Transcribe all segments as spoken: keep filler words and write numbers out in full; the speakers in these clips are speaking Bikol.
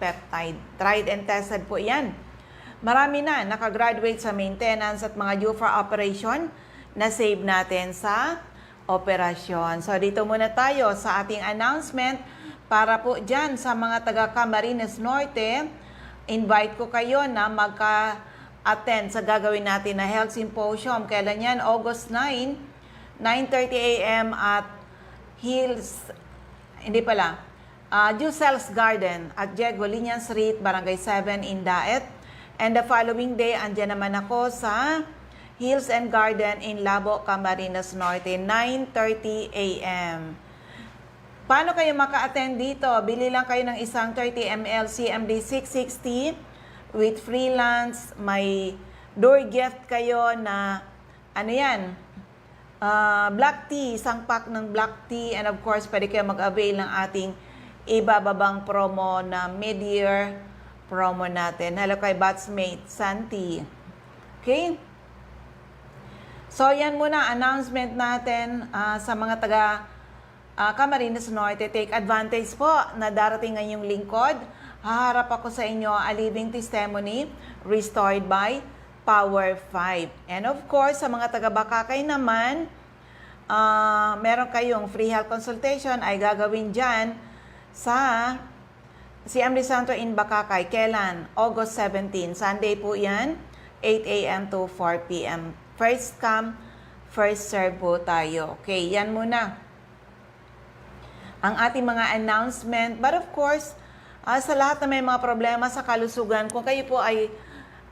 peptide. Tried and tested po yan. Marami na nakagraduate sa maintenance at mga due for operation na save natin sa operasyon. So dito muna tayo sa ating announcement para po dyan sa mga taga Camarines Norte. Invite ko kayo na magka-attend sa gagawin natin na Health Symposium. Kailan yan? August nine, nine thirty a m at Hills, hindi pala, ah, Jucel's Garden at Diego Liñan Street, Barangay seven, Indaet. And the following day, andyan naman ako sa Hills and Garden in Labo, Camarines Norte, nine thirty a m. Paano kayo maka-attend dito? Bili lang kayo ng isang thirty M L C M D six sixty with free lunch, may door gift kayo na, ano yan, ah, black tea, isang pack ng black tea, and of course, pwede kayo mag-avail ng ating ibababang promo na mid-year promo natin. Hello kay batchmate Santi. Okay? So, yan muna announcement natin, ah, sa mga taga, ah, Camarines Norte. Take advantage po na darating ngayong lingkod. Haharap ako sa inyo, a living testimony, restored by Power five. And of course, sa mga taga Bacacay naman, ah, meron kayong free health consultation ay gagawin dyan sa C M D Center in Bacacay. Kailan? August seventeen. Sunday po yan. Eight a m to four p m. First come, first serve po tayo. Okay, yan muna ang ating mga announcement. But of course, ah, sa lahat na may mga problema sa kalusugan, kung kayo po ay,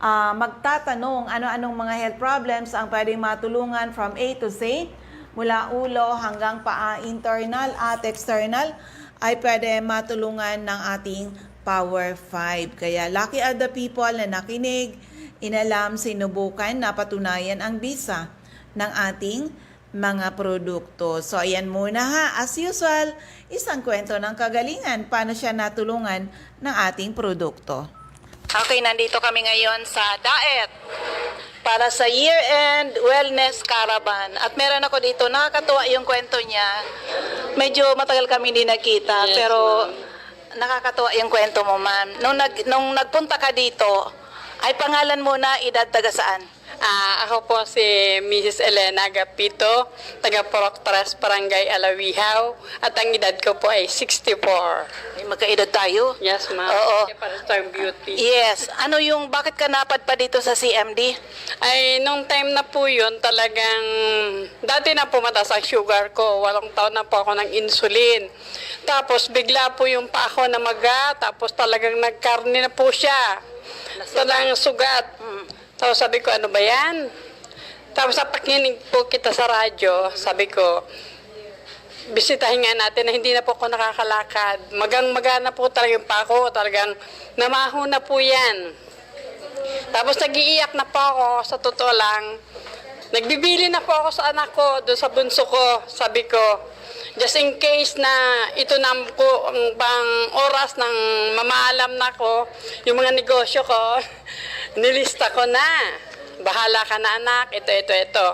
ah, magtatanong ano-anong mga health problems ang pwedeng matulungan from A to Z, mula ulo hanggang paa, internal at external, ay pwede matulungan ng ating Power five. Kaya lucky are the people na nakinig, inalam, sinubukan, napatunayan ang bisa ng ating mga produkto. So, ayan muna ha. As usual, isang kwento ng kagalingan. Paano siya natulungan ng ating produkto? Okay, nandito kami ngayon sa Daet para sa year-end wellness caravan. At meron ako dito, nakakatuwa yung kwento niya. Medyo matagal kami hindi nagkita, Yes, pero ma'am. nakakatuwa yung kwento mo, ma'am. Nung nag-, nung nagpunta ka dito, ay pangalan muna, edad, taga saan? Ah, ako po si Missus Elena Agapito, taga Purok Tres, Barangay Alawihaw, at ang edad ko po ay sixty-four. Ay, magkaedad tayo. Yes, ma'am. Oo. Kaya para sa beauty. Yes. Ano yung, bakit ka napadpad dito sa C M D? Ay, nung time na po yun, talagang dati na po mataas ang sugar ko. Walong taon na po ako ng insulin. Tapos, bigla po yung pa ako namaga, tapos talagang nagkarne na po siya. Talagang sugat. Mm. Tapos sabi ko, "Ano ba yan?" Tapos napakinig po kita sa radyo, sabi ko, "Bisitahin nga natin na hindi na po ako nakakalakad." Magang-maga na po talaga yung pa ako, talagang namaho na po yan. Tapos nag-iiyak na po ako, sa totoo lang. Nagbibili na po ako sa anak ko, doon sa bunso ko. Sabi ko, "Just in case na ito na po ang bang oras ng mamaalam na ako, yung mga negosyo ko, nilista ko na. Bahala ka na, anak, ito, ito, ito."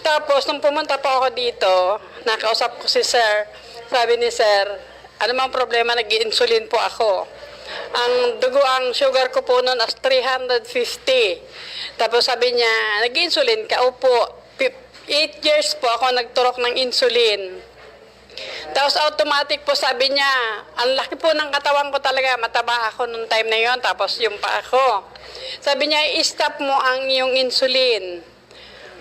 Tapos, nung pumunta po ako dito, nakausap ko si sir. Sabi ni sir, "Ano mang problema, nag-i-insulin po ako." Ang dugo, ang sugar ko po noon as three hundred fifty. Tapos sabi niya, "Nag-insulin ka?" "Opo. Fif-, eight years po ako nagturok ng insulin." Tapos automatic po, sabi niya, ang laki po ng katawan ko talaga, mataba ako nung time na yon, tapos yung pa ako. Sabi niya, "I-stop mo ang iyong insulin."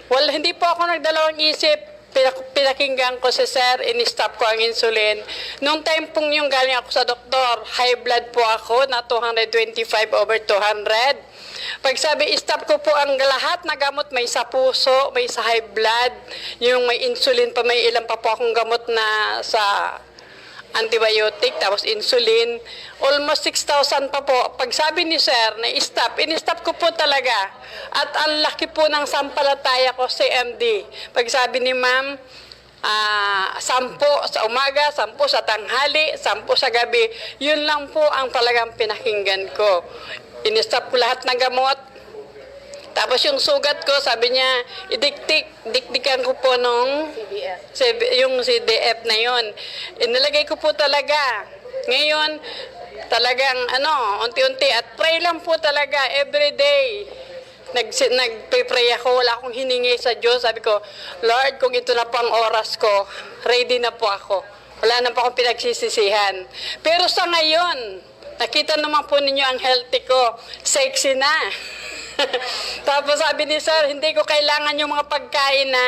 Well, hindi po ako nagdalawang isip. Pinak-, pinakinggan ko si sir, in-stop ko ang insulin. Nung time pong yung galing ako sa doktor, high blood po ako na two hundred twenty-five over two hundred. Pagsabi, stop ko po ang lahat na gamot, may sa puso, may sa high blood, yung may insulin pa, may ilan pa po akong gamot na sa antibiotic, tapos insulin. Almost six thousand pa po. Pagsabi ni sir na stop, in-stop ko po talaga. At ang laki po ng sampalataya ko sa M D. Pagsabi ni ma'am, ah, sampu sa umaga, sampu sa tanghali, sampu sa gabi. Yun lang po ang talagang pinakinggan ko. In-stop ko lahat ng gamot. Tapos yung sugat ko, sabi niya, idiktik, dikdikan ko po nung C B F. C B, yung C B F na yon. Inilagay ko po talaga. Ngayon, Talagang ano, unti-unti at pray lang po talaga every day. Nagsi-, nagpe-pray ako, wala akong hiningi sa Diyos. Sabi ko, "Lord, kung ito na po ang oras ko, ready na po ako. Wala na po akong pinagsisisihan." Pero sa ngayon, nakita naman po ninyo ang healthy ko. Sexy na. Tapos sabi ni Sir, "Hindi ko kailangan yung mga pagkain na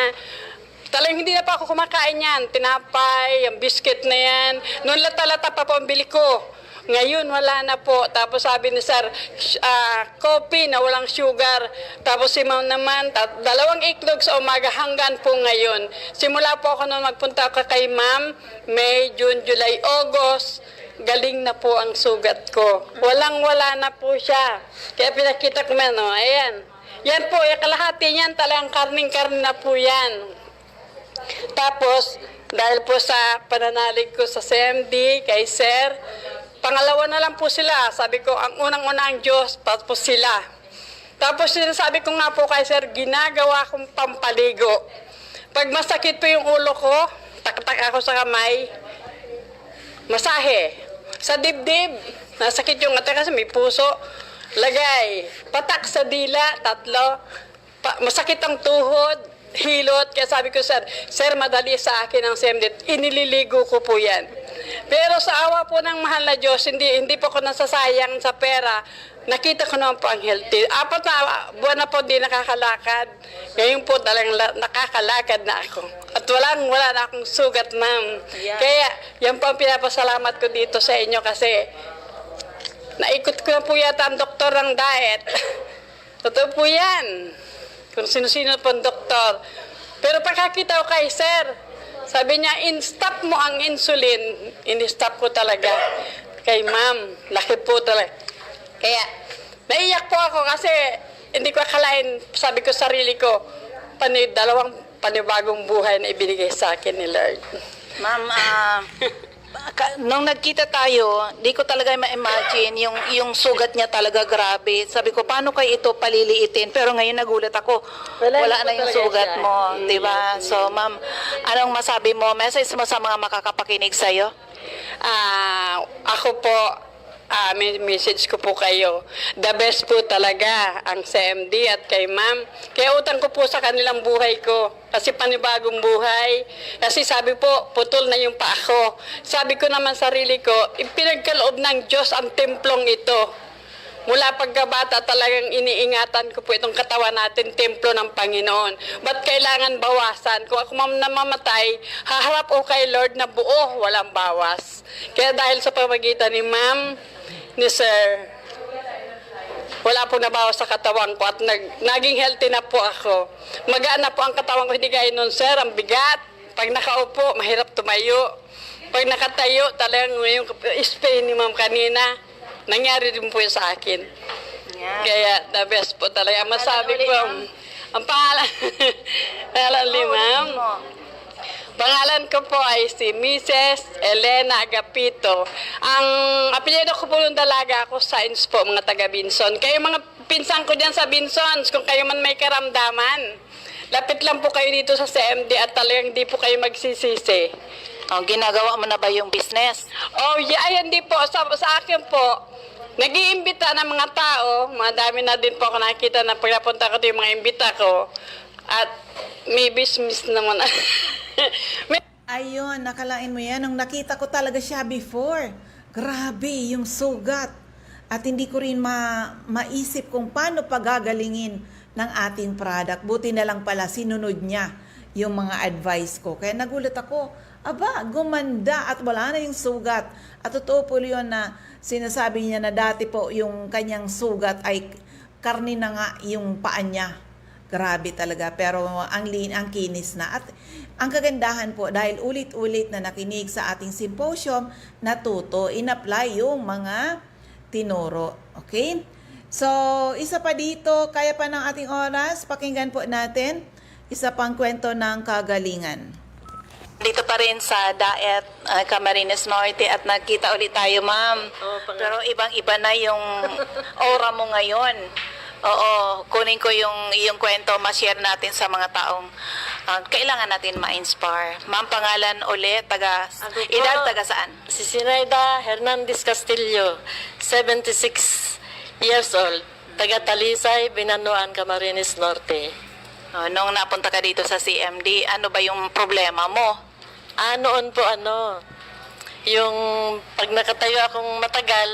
talagang hindi na pa ako kumakain yan. Tinapay, ang biscuit na yan. Noon lata-lata pa po ang bili ko. Ngayon, wala na po." Tapos sabi ni Sir, sh-, ah, "Coffee na walang sugar." Tapos si Ma'am naman, ta-, dalawang itlog sa umaga hanggang po ngayon. Simula po ako noon magpunta ako kay Ma'am, May, June, July, August, galing na po ang sugat ko. Walang-wala na po siya. Kaya pinakita ko man, oh, ayan. Yan po, yung kalahati niyan, talagang karning-karne na po yan. Tapos, dahil po sa pananalig ko sa C M D, kay Sir, pangalawa na lang po sila. Sabi ko, ang unang-una ang Diyos, tapos sila. Tapos sinasabi ko nga po kay Sir, ginagawa kong pampaligo. Pag masakit po yung ulo ko, taktak ako sa kamay, masahe. Sa dibdib, nasakit yung ate kasi may puso, lagay. Patak sa dila, tatlo. Pa, masakit ang tuhod, hilot. Kaya sabi ko, "Sir, sir, madali sa akin ang C M D." Inililigo ko po yan. Pero sa awa po ng mahal na Diyos, hindi, hindi po ako nasasayang sa pera. Nakita ko naman po ang healthy. Apat na buwan na po hindi nakakalakad. Ngayon po talagang la-, nakakalakad na ako. At walang, wala na akong sugat, ma'am. Yeah. Kaya yan po ang pinapasalamat ko dito sa inyo kasi naikot ko na po yata ang doktor ng diet. Totoo po yan. Kung sino-sino pong doktor. Pero pagkakita ko kay sir, sabi niya, "In-stop mo ang insulin." In-stop ko talaga. Kay ma'am, laki po talaga. Kaya, naiyak po ako kasi hindi ko akalain, sabi ko sarili ko, pani-, dalawang panibagong buhay na ibinigay sa akin ni Lord. Ma'am, ah, ka-, nung nagkita tayo, di ko talaga ma-imagine yung, yung sugat niya talaga, grabe. Sabi ko, "Paano kaya ito paliliitin?" Pero ngayon nagulat ako, wala, wala na yung sugat mo, di ba? So, ma'am, anong masabi mo? Message mo sa mga makakapakinig sa'yo? Ah, ako po, ah, may message ko po kayo. The best po talaga ang C M D at kay ma'am. Kaya utang ko po sa kanilang buhay ko. Kasi panibagong buhay. Kasi sabi po, putol na yung paa ko. Sabi ko naman sarili ko, ipinagkaloob ng Diyos ang templong ito. Mula pagkabata talagang iniingatan ko po itong katawan natin, templo ng Panginoon. Ba't kailangan bawasan? Kung ako man namamatay, haharap ko kay Lord na buo, walang bawas. Kaya dahil sa pamagitan ni ma'am, ni sir, wala pong nabawas sa katawan ko at nag-, naging healthy na po ako. Magaan na po ang katawan ko, hindi gaya nun, sir, ang bigat. Pag nakaupo, mahirap tumayo. Pag nakatayo, talagang yung spray ni ma'am kanina, nangyari din po yun sa akin. Yan. Kaya the best po talaga. Ang masabi ko, ang pangalan, pangalan ni ma'am. Pangalan ko po ay si Missus Elena Agapito. Ang apelyido ko po nung dalaga ako, Sainz po, mga taga Binson. Kayo mga pinsan ko dyan sa Binson, kung kayo man may karamdaman, lapit lang po kayo dito sa C M D at talagang di po kayo magsisisi. Oh, ginagawa mo na ba yung business? Oh, yeah, ay, hindi po. Sa, sa akin po, nag-iimbita ng mga tao. Madami na din po ako nakikita na pagkapunta ko, yung mga imbita ko. At may business naman. May Ayun, nakalain mo yan. Nung nakita ko talaga siya before, grabe yung sugat. At hindi ko rin ma-, maisip kung paano pagagalingin ng ating product. Buti na lang pala, sinunod niya yung mga advice ko. Kaya nagulat ako, aba, gumanda at wala na yung sugat. At totoo po yun na sinasabi niya na dati po yung kanyang sugat ay karne na nga yung paa niya. Grabe talaga, pero ang lin-, ang kinis na. At ang kagandahan po, dahil ulit-ulit na nakinig sa ating symposium, natuto, in-apply yung mga tinuro. Okay? So, isa pa dito, kaya pa ng ating oras, pakinggan po natin isa pang kwento ng kagalingan. Dito pa rin sa Daet, ah, Camarines Norte at nagkita ulit tayo, ma'am. Oo, pangalan. Pero ibang-iba na yung aura mo ngayon. Oo, kunin ko yung, yung kwento, ma-share natin sa mga taong Ah, kailangan natin ma-inspire. Ma'am, pangalan ulit, taga, Ako po, edad, taga saan? Si Sinaida Hernandez Castillo, seventy-six years old, taga Talisay, Binanuan, Camarines Norte. Oh, nung napunta ka dito sa C M D, ano ba yung problema mo? Ah, noon po ano, yung pag nakatayo akong matagal,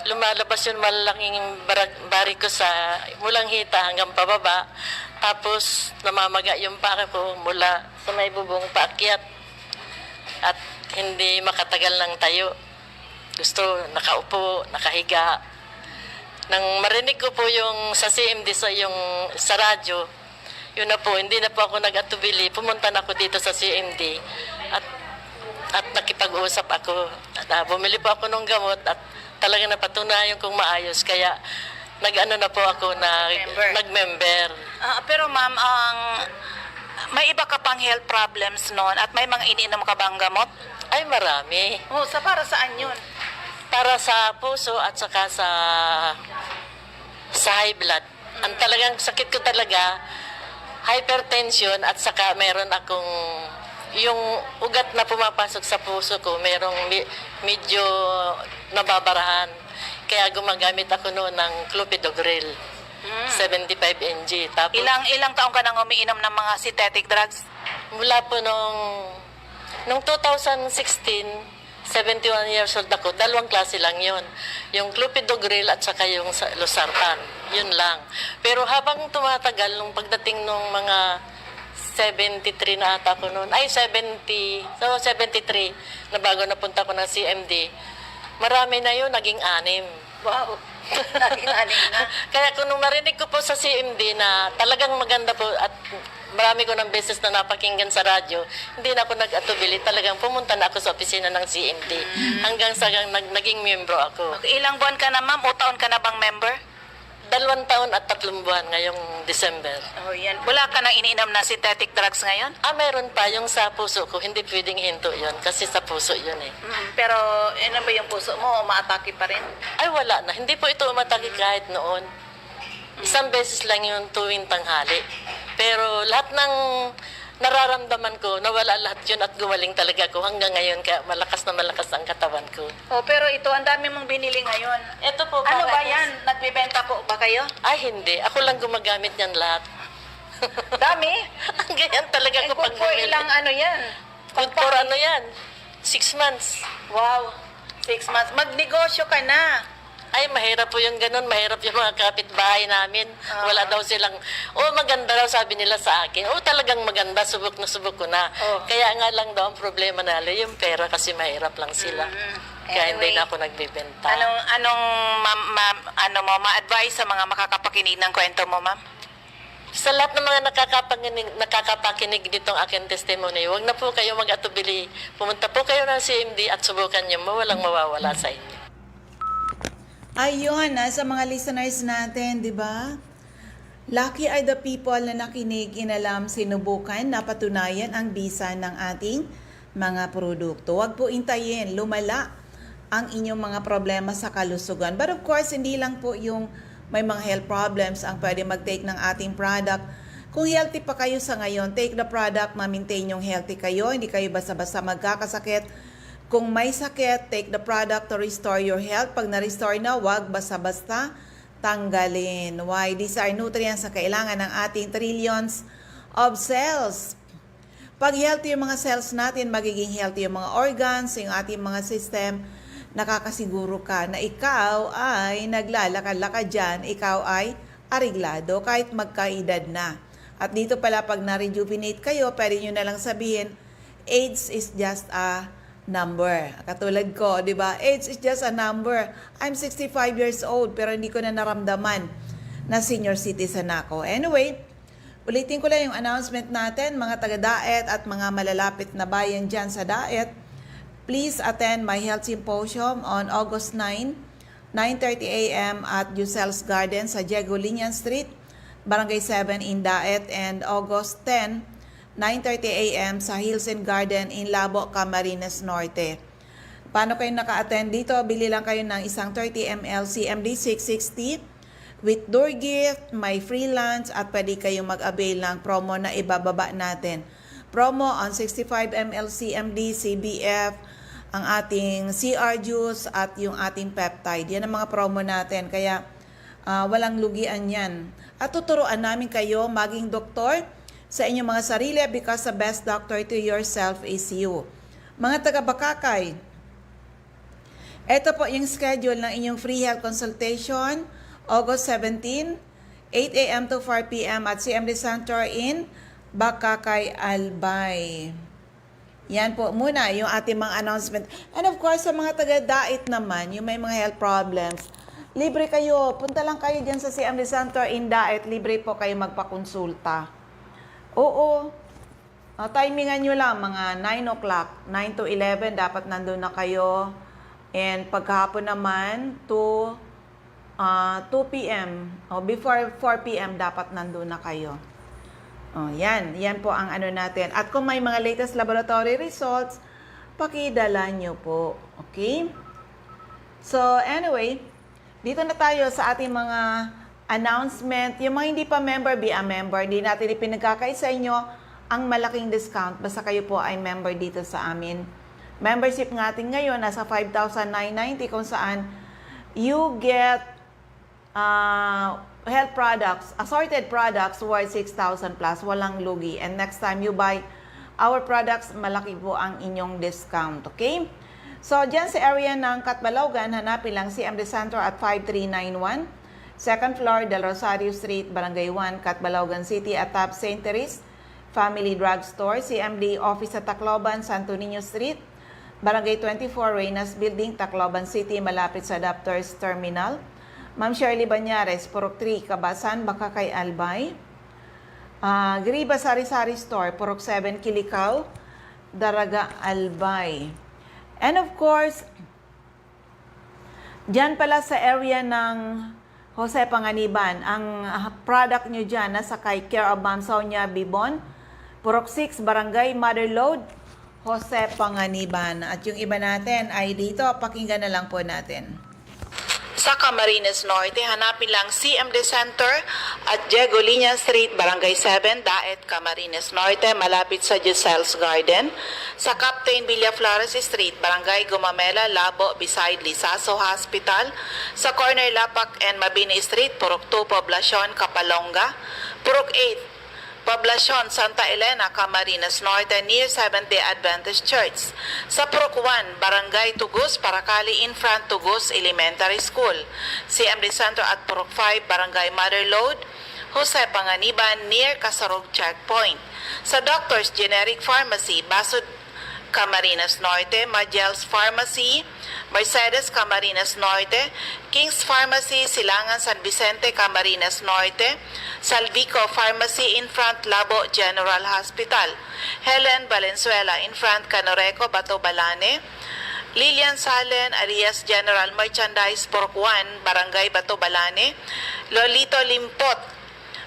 lumalabas yung malaking barag, bari ko sa mulang hita hanggang pababa. Tapos namamaga yung paa ko mula sa may bubong paakyat. At hindi makatagal ng tayo. Gusto nakaupo, nakahiga. Nang marinig ko po yung sa C M D, sa, yung sa radyo, yun na po, hindi na po ako nag-atubili. Pumunta na ako dito sa C M D at, at nakipag-usap ako. At, ah, bumili po ako ng gamot at talaga napatunayan kong maayos. Kaya nag-ano na po ako, nag, Member. Nag-member. Ah, pero ma'am, ang may iba ka pang health problems noon at may mga iniinom ka bang gamot? Ay, marami. Oh, sa para saan yun? Para sa puso at saka sa sa high blood. Ang talagang sakit ko talaga, hypertension at saka meron akong, yung ugat na pumapasok sa puso ko, merong mi- medyo nababarahan. Kaya gumagamit ako noon ng clopidogrel, seventy-five N G. Tapos, Ilang ilang taon ka nang umiinom ng mga synthetic drugs? Mula po nung, nung two thousand sixteen, seventy-one years old ako, dalawang klase lang yon. Yung clopidogrel at saka yung sa- losartan. Yun lang. Pero habang tumatagal, nung pagdating nung mga seventy-three na ata ako noon, ay, seventy, so seventy-three, na bago napunta ko ng C M D, marami na yun, naging anim. Wow. Naging anim na. Kaya kung nung narinig ko po sa C M D na talagang maganda po at marami ko ng beses na napakinggan sa radyo, hindi na ako nag-atubili. Talagang pumunta na ako sa opisina ng C M D. Hanggang sa nag- naging miyembro ako. Okay, ilang buwan ka na, ma'am? O taon ka na bang member? Dalawang taon at tatlong buwan ngayong December. Oh, yan. Wala ka nang iniinom na synthetic drugs ngayon? Ah, meron pa. Yung sa puso ko, hindi pwedeng hinto yun kasi sa puso yun eh. Mm, pero ano ba yung puso mo? Umaatake pa rin? Ay, wala na. Hindi po ito umatake kahit noon. Isang beses lang yun tuwing tanghali. Pero lahat ng nararamdaman ko, nawala lahat yun at gumaling talaga ako hanggang ngayon. Kaya malakas na malakas ang katawan ko. Oh, pero ito, ang dami mong binili ngayon. Ito po, Ano para ba ito yan? Nagbebenta po ba kayo? Ay, hindi. Ako lang gumagamit niyan lahat. Dami? Ganyan talaga And ako good pag for ilang ano yan? Good for ano yan? Six months. Wow. Six months. Magnegosyo ka na. Ay, mahirap po yung ganun. Mahirap yung mga kapitbahay namin. Ah. Wala daw silang, oh, maganda daw, sabi nila sa akin. Oh, talagang maganda. Subok na subok ko na. Oh. Kaya nga lang daw, ang problema nila, yung pera kasi mahirap lang sila. Mm. Kaya hindi Anyway. na ako nagbebenta. Anong, anong, ma'am, ma'am, ano mo, ma-advise sa mga makakapakinig ng kwento mo, ma'am? Sa lahat ng mga nakakapanginig, nakakapakinig nitong aking testimony, huwag na po kayo mag-atubili. Pumunta po kayo ng C M D at subukan nyo mo, walang mawawala sa inyo. Ayun, ah, sa mga listeners natin, di ba? Lucky are the people na nakinig, inalam, sinubukan, napatunayan ang bisa ng ating mga produkto. Huwag po intayin, lumala ang inyong mga problema sa kalusugan. But of course, hindi lang po yung may mga health problems ang pwede mag-take ng ating product. Kung healthy pa kayo sa ngayon, take the product, ma-maintain yung healthy kayo, hindi kayo basta-basta magkakasakit. Kung may sakit, take the product to restore your health. Pag na-restore na, wag basta-basta tanggalin. Why? These are nutrients na kailangan ng ating trillions of cells. Pag healthy yung mga cells natin, magiging healthy yung mga organs, yung ating mga system, nakakasiguro ka na ikaw ay naglalakad-lakad dyan, ikaw ay areglado kahit magkaedad na. At dito pala, pag na-rejuvenate kayo, pwede nyo na lang sabihin, "Age is just a number." Katulad ko, di ba? "Age is just a number. I'm sixty-five years old, pero hindi ko na naramdaman na senior citizen ako." Anyway, ulitin ko lang yung announcement natin, mga taga-Daet at mga malalapit na bayan dyan sa Daet. Please attend my health symposium on August nine, nine thirty a m at Yucel's Garden sa Diego Linian Street, Barangay seven in Daet, and August ten, nine thirty a m sa Hills and Garden in Labo, Camarines Norte. Paano kayo naka-attend dito? Bili lang kayo ng isang thirty M L C M D six sixty with door gift, may free lunch, at pwede kayong mag-avail ng promo na ibababa natin. promo, ang sixty-five M L C M D, C B F, ang ating C R juice at yung ating peptide. Yan ang mga promo natin. Kaya ah, walang lugian yan. At tuturuan namin kayo maging doktor sa inyong mga sarili, because the best doctor to yourself is you. Mga taga Bacacay, ito po yung schedule ng inyong free health consultation, August seventeen, eight a.m. to four p.m. at C M D Center in Bacacay, Albay. Yan po muna yung ating mga announcement. And of course, sa mga taga-Daet naman, yung may mga health problems, libre kayo. Punta lang kayo dyan sa C M D Center in Daet. Libre po kayo magpakonsulta. Oo. Ah, timingan nyo lang, mga nine o'clock, nine to eleven, dapat nandun na kayo. And paghapon naman, two, ah, two p.m. o before four p.m. dapat nandun na kayo. Oh, yan. Yan po ang ano natin. At kung may mga latest laboratory results, pakidala nyo po. Okay? So, anyway, dito na tayo sa ating mga announcement. Yung mga hindi pa member, be a member. Hindi natin ipinagkakait sa inyo ang malaking discount. Basta kayo po ay member dito sa amin. Membership natin ngayon, nasa five thousand nine ninety, kung saan you get ah, health products, assorted products worth six thousand plus, walang lugi. And next time you buy our products, malaki po ang inyong discount, okay? So, dyan sa area ng Catbalogan, hanapin lang C M D Center at five three nine one, second floor, Del Rosario Street, Barangay one, Catbalogan City, atop Saint Therese Family Drugstore, C M D office sa Tacloban, Santo Niño Street, Barangay twenty-four, Reynas Building, Tacloban City, malapit sa Adapters Terminal. Ma'am Shirley Bañares, Purok three, Kabasan, Bacacay, Albay. Ah, Griba Sari-Sari Store, Purok seven, Kilikao, Daraga, Albay. And of course, diyan pala sa area ng Jose Panganiban, ang, ah, product nyo diyan nasa kay Care of Ma'am Sonia Bibon, Purok six, Barangay Mother Lode, Jose Panganiban. At yung iba natin ay dito, pakinggan na lang po natin. Sa Camarines Norte, hanapin lang C M D Center at Diego Liña Street, Barangay seven, Daet, Camarines Norte, malapit sa Giselle's Garden. Sa Captain Villaflores Street, Barangay Gumamela, Labo, beside Lizaso Hospital. Sa corner Lapak and Mabini Street, Purok two, Poblacion, Capalonga. Purok eight, Poblacion, Santa Elena, Camarines Norte, near Seventh-day Adventist Church. Sa Purok one, Barangay Tugus, Paracali, in front Tugus Elementary School. C M D Center at Purok five, Barangay Mother Lode, Jose Panganiban, near Casarog Checkpoint. Sa Doctors Generic Pharmacy, Basud, Camarines Norte, Magel's Pharmacy, Mercedes, Camarines Norte, King's Pharmacy, Silangan, San Vicente, Camarines Norte, Salvico Pharmacy in front Labo General Hospital, Helen Valenzuela in front Canoreco, Bato Balane, Lilian Salen alias General Merchandise, Purok one, Barangay Bato Balane, Lolito Limpot,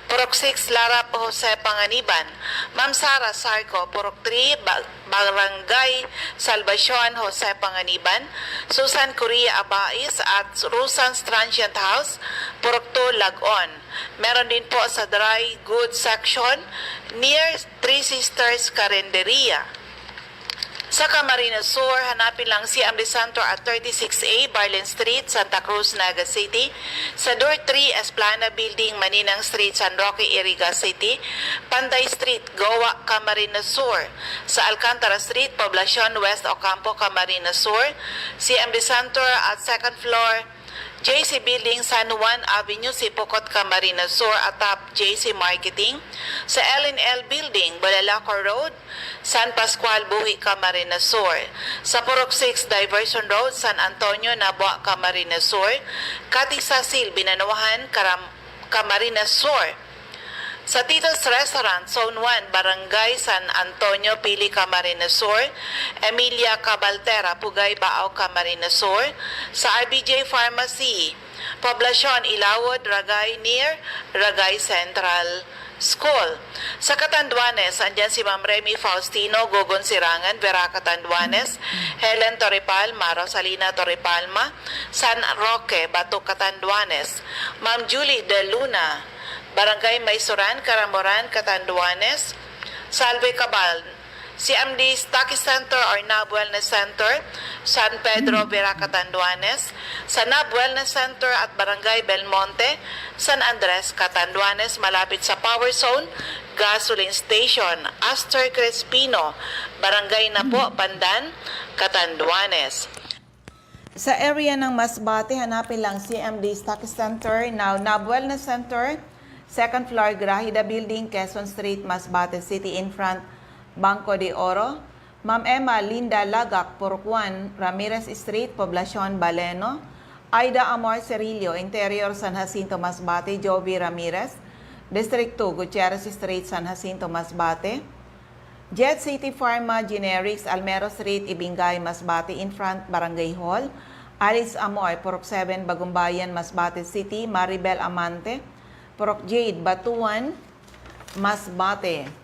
Purok six, Larap, Jose Panganiban, Ma'am Sara Sarco, Purok three, Ba-, Barangay Salvacion, Jose Panganiban, Susan Correa Abais at Rosan's Transient House, Purok two, Lagon. Meron din po sa dry goods section near Three Sisters Carinderia. Sa Camarines Sur, hanapin lang C M D Center at thirty-six A, Barlin Street, Santa Cruz, Naga City, sa Door three, Esplana Building, Maninang Street, San Roque, Iriga City, Panday Street, Goa, Camarines Sur, sa Alcantara Street, Poblacion, West Ocampo, Camarines Sur, C M D Center at second floor, J C Building, San Juan Avenue, Sipocot, Camarines Sur, atop J C Marketing, sa L and L Building, Bulalacor Road, San Pascual, Buhi, Camarines Sur, sa Purok six Diversion Road, San Antonio, Nabua, Camarines Sur, Cathy Cecil, Binanuahan, Caram-, Camarines Sur, sa Tito's Restaurant, Zone one, Barangay San Antonio, Pili, Camarines Sur, Emilia Cabaltera, Pugay, Baao, Camarines Sur, sa R B J Pharmacy, Poblacion, Ilawod, Ragay, near Ragay Central School. Sa Catanduanes, andyan si Ma'am Remy Faustino, Gogon Sirangan, Vera Catanduanes, Helen Torrepalma, Rosalina Torrepalma, San Roque, Bato, Catanduanes, Ma'am Julie De Luna, Barangay Maysuran, Caramoran, Catanduanes, Salve Cabal, C M D Stocky Center or Nab Wellness Center, San Pedro, Vera, Catanduanes, sa Nab Wellness Center at Barangay Belmonte, San Andres, Catanduanes, malapit sa Power Zone Gasoline Station, Astor Crespino, Barangay Napo, Pandan, Catanduanes. Sa area ng Masbate, hanapin lang C M D Stock Center, now Nab Wellness Center, second floor, Grahida Building, Quezon Street, Masbate City, in front, Banco de Oro. Ma'am Emma Linda Lagak, Purok one, Ramirez Street, Poblacion, Baleno. Aida Amor Cerillo, Interior, San Jacinto, Masbate, Jovi Ramirez, District two, Gutierrez Street, San Jacinto, Masbate. Jet City Pharma Generics, Almero Street, Ibingay, Masbate, in front, Barangay Hall. Alice Amor, Purok seven, Bagumbayan, Masbate City. Maribel Amante, Purok Jade, Batuan, Masbate.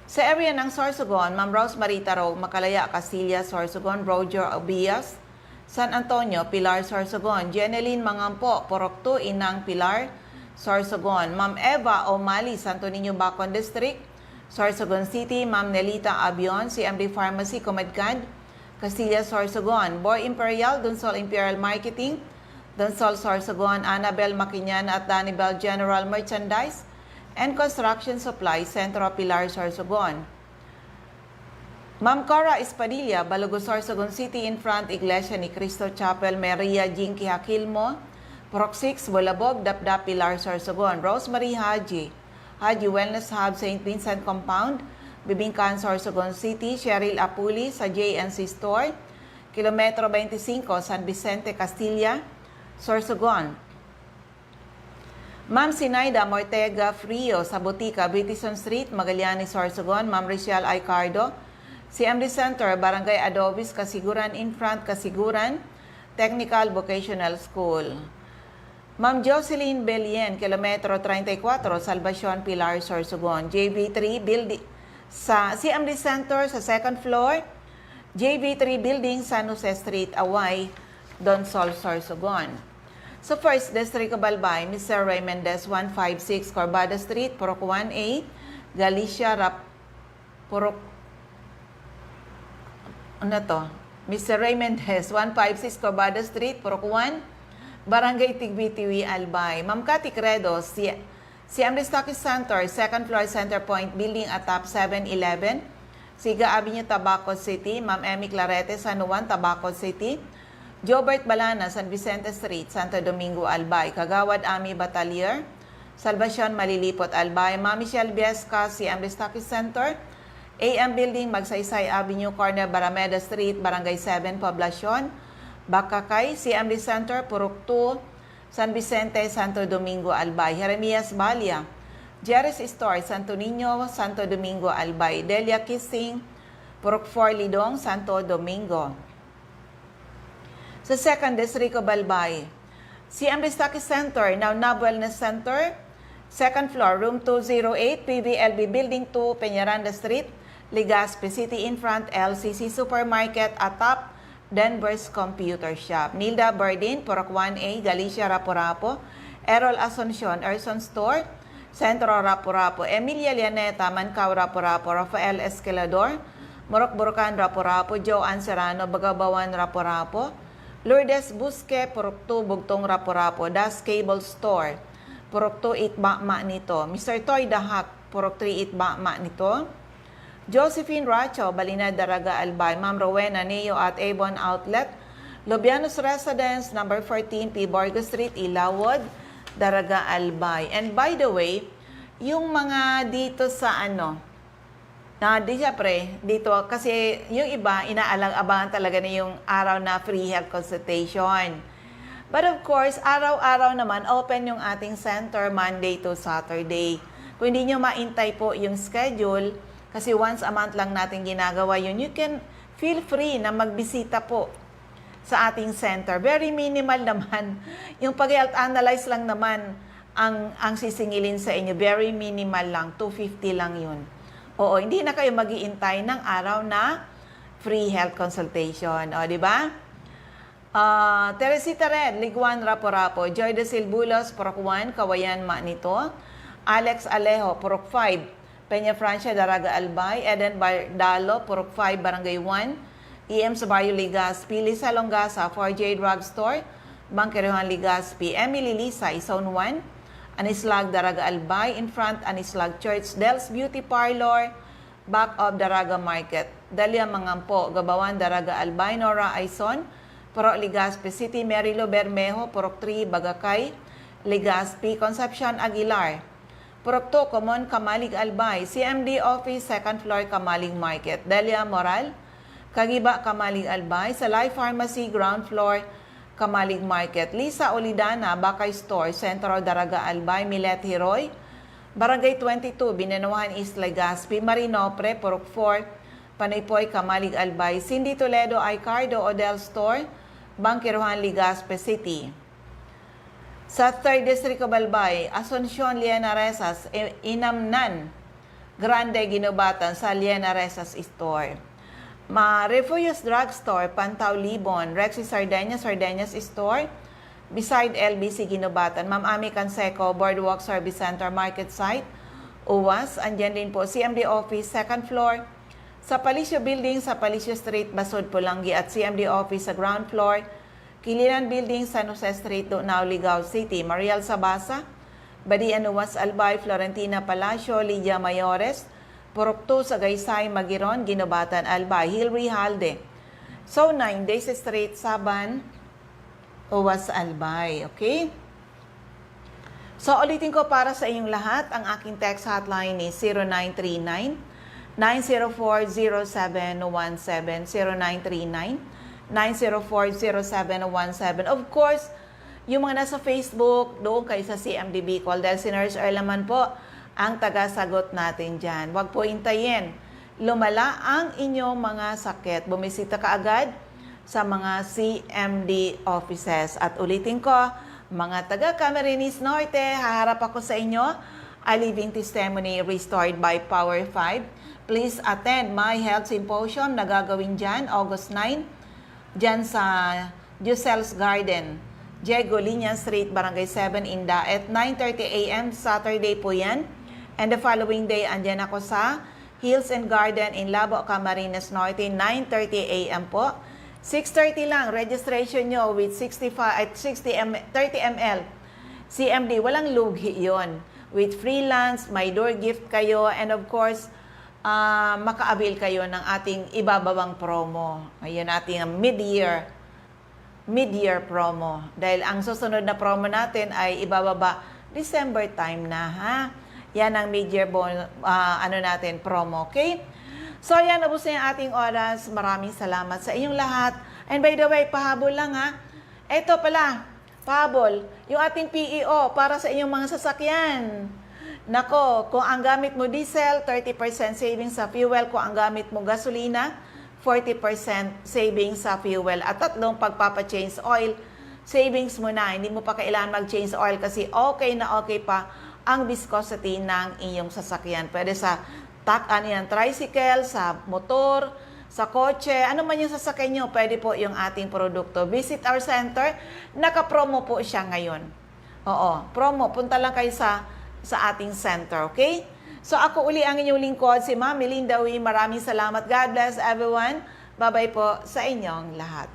Sa area ng Sorsogon, Ma'am Rosemary Tarog, Makalaya, Castilla, Sorsogon, Roger Obias, San Antonio, Pilar, Sorsogon. Jeneline Mangampo, Purok two, Inang, Pilar, Sorsogon. Ma'am Eva O'Malley, Santo Niño, Bacon District, Sorsogon City. Ma'am Nelita Abion, C M D Pharmacy, Comadcad, Castilla, Sorsogon. Boy Imperial, Donsol Imperial Marketing, Donsol, Sorsogon. Annabel Maquinana at Danibel General Merchandise and Construction Supply, Centro, Pilar, Sorsogon. Ma'am Cora Espadilla, Balogo, Sorsogon City, in front, Iglesia ni Cristo Chapel, Maria Jinky Aquilmo, Purok six, Bulabog, Dapdap, Pilar, Sorsogon. Rosemary Haji, Haji Wellness Hub, Saint Vincent Compound, Bibingkan, Sorsogon City. Cheryl Apuli, sa J N C Store, Kilometro twenty-five, San Vicente, Castilla, Sorsogon. Ma'am Sinaida Mortega Frio, sa Botica, British Street, Magallanes, Sorsogon. Ma'am Richelle Icardo, C M D Center, Barangay Adobis, Casiguran, in front, Casiguran Technical Vocational School. Ma'am Jocelyn Belien, Kilometro treinta y cuatro, Salvacion, Pilar, Sorsogon. J V three Building, sa C M D Center, sa second floor, J V three Building, San Jose Street, Away, Donsol, Sorsogon. Sa First District of Albay, Mister Ray Mendez, one five six Corbada Street, Purok one A, Galicia, Rap-, Purok, ano to? Mister Ray Mendez, one five six Corbada Street, Purok one, Barangay Tigbitiwi, Albay. Ma'am Cathy Credo, si C M D Stockist Center, second floor, Center Point Building atop Seven Eleven, Siga Avenue, Tabaco City. Ma'am Emmy Clarete, San Juan, Tabaco City. Jobert Balana, San Vicente Street, Santo Domingo, Albay. Kagawad Ami Batalier, Salvacion, Malilipot, Albay. Ma'am Michelle Viesca, C M D Stockist Center, A M Building, Magsaysay Avenue, corner Barameda Street, Barangay Seven, Poblacion, Bacacay. C M D Center, Purok two, San Vicente, Santo Domingo, Albay. Jeremias Balia, Jerry's Store, Santo Niño, Santo Domingo, Albay. Delia Kissing, Purok four, Lidong, Santo Domingo. Sa Second District of Albay, C M D Stockist Center, now Nab Wellness Center, second floor, room two zero eight, P V L B Building two, Peñaranda Street, Legazpi City, in front, L C C Supermarket, atop, Denver's Computer Shop. Nilda Bardin, Purok one A, Galicia, Rapu-Rapu. Errol Asuncion, Erson Store, Centro, Rapu-Rapu. Emilia Lianeta, Mancao, Rapu-Rapu. Rafael Escalador, Morocburcan, Rapu-Rapu. Joanne Serrano, Bagabawan, Rapu-Rapu. Lourdes Busque, Purok two, Bugtong, Rapu-Rapu. Das Cable Store, Purok two, Itbama nito. Mister Toy Dahak, Purok three, Itbama nito. Josephine Racho, Balinad, Daraga, Albay. Ma'am Rowena Neo at Avon Outlet, Lobianos Residence, number fourteen, P Borgo Street, Ilawod, Daraga, Albay. And by the way, yung mga dito sa ano, na di syempre, dito, kasi yung iba, inaalang-abangan talaga na yung araw na free health consultation. But of course, araw-araw naman open yung ating center Monday to Saturday. Kung hindi nyo maintay po yung schedule, kasi once a month lang natin ginagawa yun, you can feel free na magbisita po sa ating center. Very minimal naman. Yung pag-health analyze lang naman ang, ang sisingilin sa inyo. Very minimal lang. Two fifty lang yun. Oo, hindi na kayo mag-iintay ng araw na free health consultation. O, di ba? Ah, Teresita Red, Liguan, Rapu-Rapu. Joy de Silbulos, Purok one, Kawayan, Manito. Alex Alejo, Purok five, Peña Francia, Daraga Albay, Eden Bardalo, Purok five, Barangay one, E M sa Barrio Legazpi, Lisa Longasa, four J Drugstore, Bangkerohan, Legazpi, Emily Lisay, Zone one, Anislag, Daraga Albay, in front, Anislag Church, Del's Beauty Parlor, back of Daraga Market, Dalia Mangampo, Gabawan, Daraga Albay, Nora Aison, Purok Legazpi City, Mary Lou Bermejo, Purok three, Bagakay, Legazpi, Concepcion Aguilar, Purok two, Common, Camalig Albay, C M D Office, second floor, Camalig Market, Delia Moral, Kagiba, Camalig Albay, sa Life Pharmacy, ground floor, Camalig Market, Lisa Olidana, Bakay Store, Sentro, Daraga Albay, Milet Hiroy, Barangay twenty-two, Binanuhan East, Legazpi, Marinopre, Purok four, Panaypoy, Camalig Albay, Cindy Toledo, Icardo, Odell Store, Bangkerohan, Legazpi City. Sa Third District of Albay, Asuncion, Liena Rezas, I- Inamnan, Grande, Guinobatan, sa Liena Rezas Store. Ma Refugios Drugstore, Pantao, Libon, Rexy Sardeñas, Sardeñas Store, beside L B C Guinobatan, Ma'am Ami Canseco, Boardwalk Service Center, Market Site, Uwas, andyan din po C M D Office, second floor, sa Palicio Building, sa Palicio Street, Basud, Polangui, at C M D Office sa ground floor, Kilinan Building, San Jose Street, Dunao, Ligao City, Mariel Sabasa, Badian Uwas, Albay, Florentina Palacio, Lydia Mayores, Purok two, Sagaysay, Magiron, Guinobatan, Albay, Hilry Halde, Zone nine, Daisy Street, Saban, Uwas, Albay. Okay? So, ulitin ko para sa inyong lahat, ang aking text hotline is zero nine three nine, nine zero four, zero seven one seven, zero nine three nine, nine zero four, zero seven one seven. Of course, yung mga nasa Facebook, doon kayo sa C M D Bicol, dahil si Nurse Earl naman po ang tagasagot natin dyan. Huwag po hintayin lumala ang inyong mga sakit. Bumisita kaagad sa mga C M D offices. At ulitin ko, mga taga Camarines Norte, haharap ako sa inyo, a living testimony restored by Power five. Please attend my health symposium na gagawin dyan, August nine, dyan sa Ducel's Garden, Diego Liña Street, Barangay seven, Indaet, nine thirty a m, Saturday po yan. And the following day, andyan ako sa Hills and Garden in Labo, Camarines Norte, nine thirty a m po. Six thirty lang, registration nyo with sixty-five, at sixty M, thirty M L. C M D, walang lugi yon. With free lunch, may door gift kayo, and of course, ah, maka-avail kayo ng ating ibababang promo. Ngayon, ating mid-year, mid-year promo. Dahil ang susunod na promo natin ay ibababa December time na, ha? Yan ang mid-year bon-, ah, ano natin, promo, okay? So, yan, ubos na yung ating oras. Maraming salamat sa inyong lahat. And by the way, pahabol lang, ha? Eto pala, pahabol, yung ating P E O para sa inyong mga sasakyan. Nako, kung ang gamit mo diesel, thirty percent savings sa fuel. Kung ang gamit mo gasolina, forty percent savings sa fuel. At tatlong pagpapa-change oil, savings mo na. Hindi mo pa kailangan mag-change oil kasi okay na okay pa ang viscosity ng iyong sasakyan. Pwede sa tak-, ano yan, tricycle, sa motor, sa kotse, ano man yung sasakyan nyo, pwede po yung ating produkto. Visit our center, naka-promo po siya ngayon. Oo, promo. Punta lang kayo sa, sa ating center, okay? So, ako uli ang inyong lingkod, si Ma'am Melinda Uy. Maraming salamat. God bless everyone. Bye-bye po sa inyong lahat.